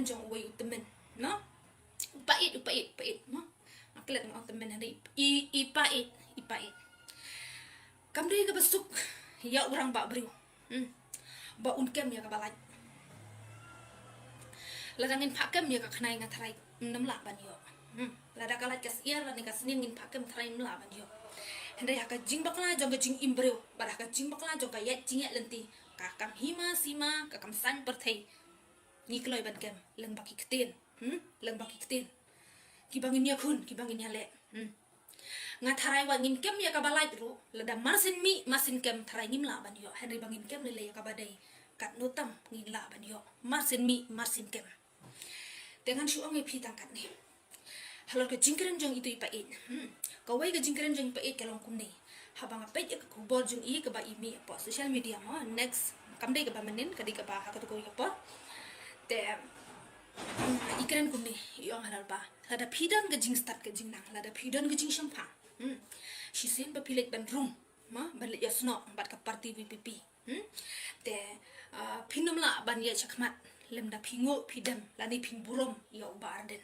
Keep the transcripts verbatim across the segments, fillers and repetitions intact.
jong uwei u tymmen, no? U Paieit, u Paieit, u Paieit, no? Nga klet nga ong tymmen, hynrei i, i Paieit, i Paieit. Kam dei kaba suk ïa u rangbah briew, hmm, ba un kem ïa kaba lait. Lada ngin phah kem ïa ka khnai, nga tharai ym lah ban ïoh. Hmm. Lada ka lait ka syiar lane ka sning ngin phah kem, tharai ym lah ban ïoh. Hynrei ha ka jingbakla jong ka jingim briew bad ha ka jingbakla jong ka ïaid jingïaid lynti, ka kam hima sima, ka kam saiñ pyrthei, ngi kloi ban kem lyngba ki ktien. Hmm? Lyngba ki ktien kiba ngin ïakhun, kiba ngin ïaleh. Hmm. Nga tharai wat ngin kem ïa kaba lait ruh, lada marsien mih marsien kem, tharai ngim lah ban ïoh. Hynrei ba ngin kem lei lei ïa kaba dei, katno tam ngin lah ban ïoh, marsien mih marsien kem. Te ngan shu ong ïa phi tang katne halor ka jingkren jong itu i Paieit. Hmm. Kawei ka jingkren jong i Paieit ka long kumne. Haba nga peit ïa ka khubor jong i kaba i mih hapoh social media, mo, next, kam dei kaba mynnin, ka dei kaba ha kato kawei ka por. Te, hmm, i kren kumne, i ong halor ba lada phi don ka jingstad ka jingnang, lada phi don ka jingshemphang, hmm, shisien ba phi leit ban rung, mo, ban leit ïasnoh bad ka party V P P. Hmm? Te, ah, phin ym lah ban ïaid shakhmat lymda phi nguh, phi dem lane phin burom ïa u Bah Ardent.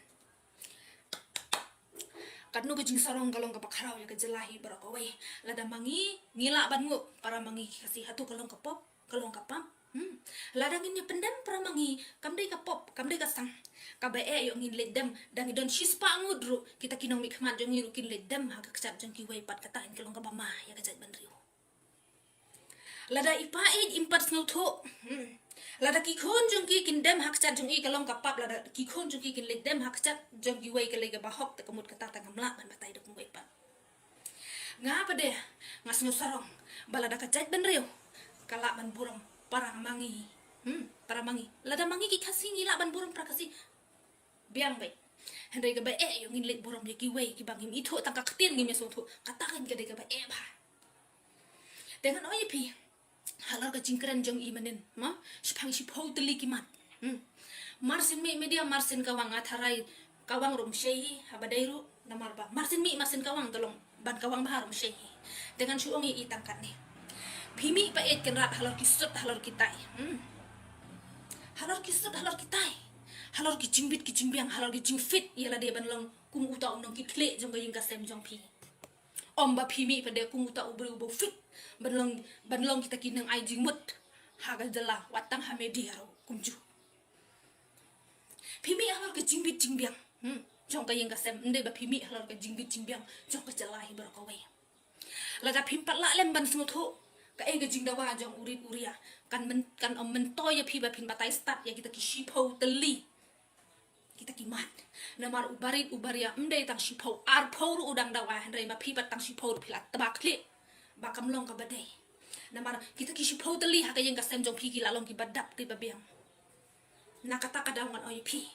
Katno ka jingsarong ka long kaba khraw ïa ka jylla hi baroh kawei. Lada ma ngi ngi lah ban nguh, para ma ngi ki Khasi, hato ka long ka pop, ka long ka pap? Hmm. Lada ngin ïa pyndem para ma ngi, kam dei ka pop, kam dei ka sang. Kaba eh ïoh ngin leit dem, da ngi don shispah ngut ruh, kita ki nongmihkhmat jong ngi ruh kin leit dem ha ka kjat jong kiwei pat, kata ka long kaba ma ïa ka jaitbynriew. Lada i Paieit im pat sngewthuh, hmm, lada ki khun jong ki kin dem ha kjat jong i, ka long ka pap. Lada ki khun jong ki kin leit dem ha kjat jong kiwei, ka long kaba hok, te ka mut kata te ngam lah ban batai da kumwei pat. Nga pat de nga sngewsarong ba lada ka jaitbynriew ka lah ban burom para ma ngi, hmm, para ma ngi, lada ma ngi ki Khasi ngi lah ban burom para Khasi, biang beit. Hynrei kaba eh ïoh ngin leit burom ïa kiwei kiba ngim ithuh, tang ka ktien ngim ïasngewthuh, kata ka dei kaba eh bha. Te ngan ong ïa phi halor ka jingkren jong i mynnin, mo, shiphang shiphew tylli ki mat. Hmm. Marsien mih media, marsien kawang, nga tharai kawang ruh ym shei hi, haba dei ruh, namar ba marsien mih marsien kawang, ka long ban kawang bha ruh ym shei hi. Te ngan shu ong ïa i tang katne. Phi mih Paieit, kynrad halor ki sut halor ki tai. Hmm. Halor ki sut halor ki tai, halor ki jingbit ki jingbiang, halor ki jingfit ïa lade ban long kum uta u nongkitkhlieh jong ka ïing ka sem jong phi. Ym ba phi mih pat de kum uta u briew uba u fit ban long, ban long kita ki nongai jingmut ha ka jylla, wat tang ha media ruh kumjuh. Phi mih halor ka jingbit jingbiang, hmm, jong ka ïing ka sem, ym dei ba phi mih halor ka jingbit jingbiang jong ka jylla hi baroh kawei. Lada phim pat lah lem ban sngewthuh kaei ka jingdawa jong u rit u ria, kan myn, kan ym myntoi ïa phi ba phin batai stad ïa kita ki shiphew tylli kita ki mat. Namar u barit u baria ym dei tang shiphew, arphew ruh u dang dawa, hynrei ma phi pat tang shiphew ruh phi la tba khlieh ba kam long kaba dei. Namar kita ki shiphew tylli ha ka ïing ka sem jong phi ki la long kiba dap kiba biang. Na kata ka daw ngan ong ïa phi,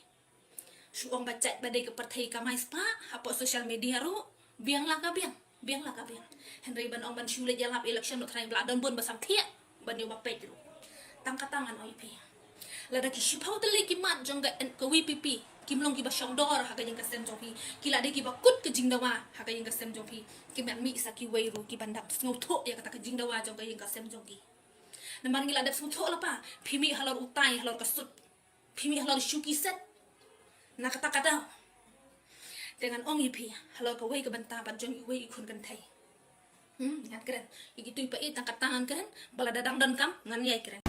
shu ong ba jait ba dei ka pyrthei kamai spah, hapoh social media ruh biang la ka biang, biang la ka biang. Hynrei ban ong ban shu leit ïalap election ruh tharai ba la don bun ba samthiah ban ïoh ba peit ruh. Tang kata ngan ong ïa phi, lada ki shiphew tylli ki mat jong ka, ka V P P kim long kiba shongdor ha ka ïing ka sem jong phi, ki la dei kiba kut ka jingdawa ha ka ïing ka sem jong phi, ki mih sa kiwei ruh kiban dang sngewthuh ïa kata ka jingdawa jong ka ïing ka sem jong ki. Namar ngi la dep sngewthuh lypa, phi mih halor u tai, halor ka sut, phi mih halor shuki set. Na kata ka daw te ngan ong ïa phi halor kawei ka bynta pat jong iwei i khun kynthei. Hmm, ngan kren ïa kitu i Paieit, tang kata ngan kren, ba lada dang donkam ngan ïai kren.